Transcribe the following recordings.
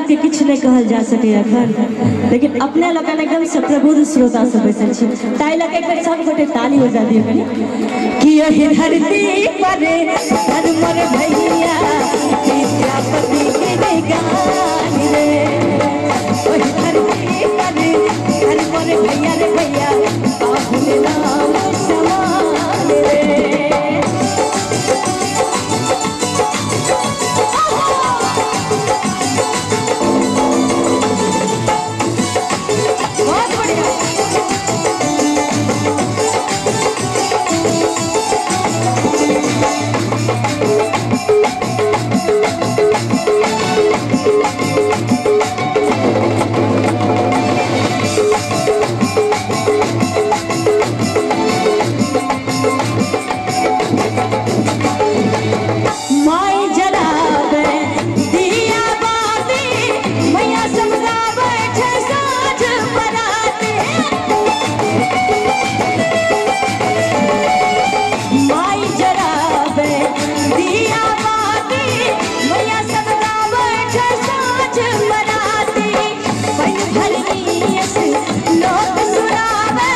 सबके किछु नहि कहल जा सकैए एखन, लेकिन अपने लोकनि एकदम से प्रबुद्ध श्रोता सब बैसल छी, ताहि लऽ कऽ एक बेर सब गोटे ताली बजा दियौ कनि। कि एहि धरती पर हर मोर भैया विद्यापति के गान रे, ओहि धरती पर हर मोर भैया रे भैया बाबुल राम समान रे। बहुत बढ़िया। माय जलावे दिया बाती, मैया सब गावे छे साँझ पराती। माय जलावे दिया बाती, मैया सब गावे छे साँझ पराती। पन भरनी लोक सुनावे,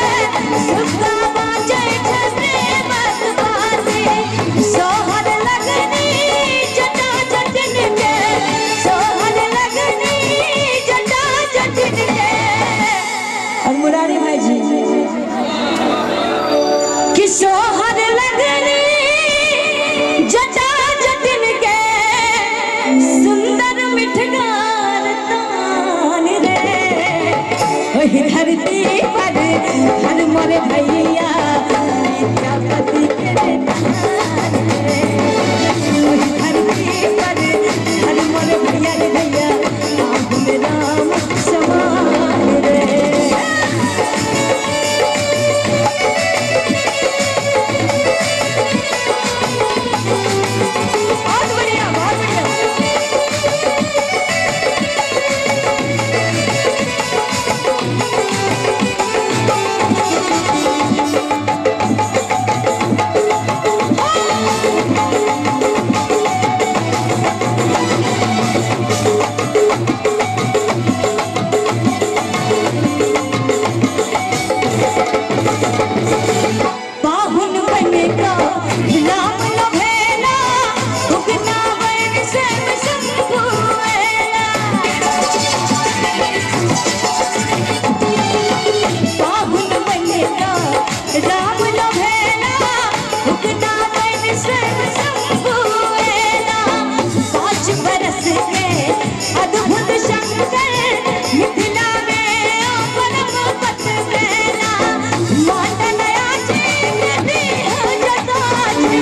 सुखा बाजै छे प्रेमक बाती। सोहर लगनी जटा जटिन के, सोहर लगनी जटा जटिन के। और मुरारी भाई जी कि सोहर लगनी जटा जटिन के, सुंदर मिठगार तान रे। ओहि धरती पर हर मोर भैया विद्यापति के दान रे, ओहि धरती पर हर मोर भैया रे भैया बाबुल राम समान रे। बहुत बढ़िया, बहुत बढ़िया। पाहुन बन का राम लभेला, उगना बन से शंभु एला। पाहुन बन का राम लभेला, उगना बन से शंभु एला। 5 बरस के अद्भुत शंकर मिथिला में परम पथ मेला। मांडनया जी के देह जता छै,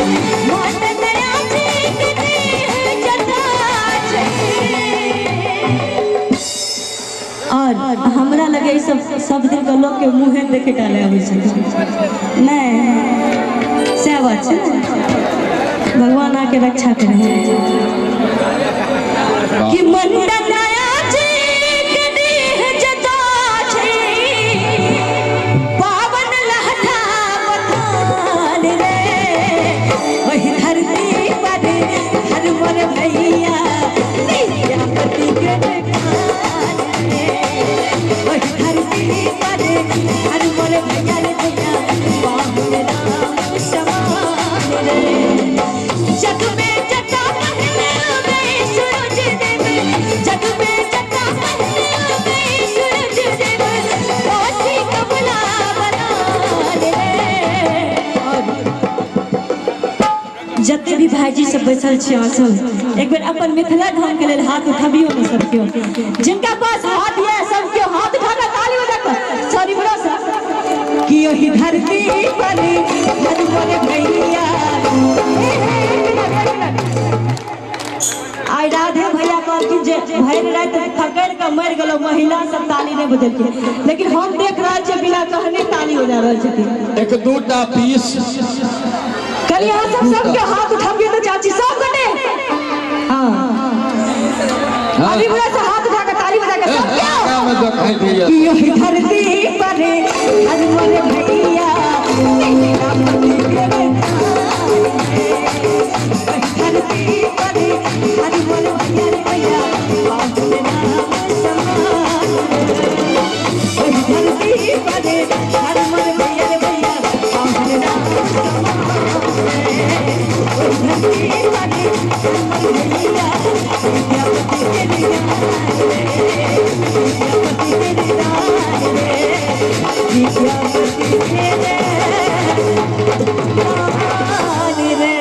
मांडनया जी के देह जता छै। और हमरा लगे ई सब सब दिन के लोग के मुँहे देखे डाले अबै छै, नहीं सएह बात छै ने। भगवान आके रक्षा करे कि मंडनया जी के देह जता छै, पावन लहठा बथान रे। ओहि धरती पर हर मोर भैया विद्यापति के गान रे, ओहि धरती पर हर मोर भैया रे भैया बाबुल राम समान रे। जग में जटा पहने सूरज देव, जग में जटा पहने सूरज देव, कोसी कमला बलान रे। जते भी भाईजी सब बैसल छी अहाँ सब एक बेर अपन मिथिला धाम के लेल हाथ उठाबियो ने सब केओ, जिनका पास हाथ ये सब केओ हाथ उठा के ताली बजा के सॉरी ब्रो सर कि ओहि धरती पर हर मोर भैया। आइ राधे भैया कहलखिन जे भरि राति थकड़ के मरि गेलो, महिला सब ताली नहि बजेलखिन, लेकिन हम देख रहल छियै बिना कहने ताली बजा रहल छथिन। एक दूटा पीस कनि अहाँ सब सबके हाथ उठाबियो तऽ चाची सब गोटे। हाँ। अभी बुरा से हाथ उठा के ताली बजा के सब केओ। आगा में देखाई दैया। कि ओहि धरती पर हर मोर भैया विद्यापति के गान रे, ओहि धरती पर हर मोर भैया रे भैया बाबुल राम विद्यापति भेले महान रे।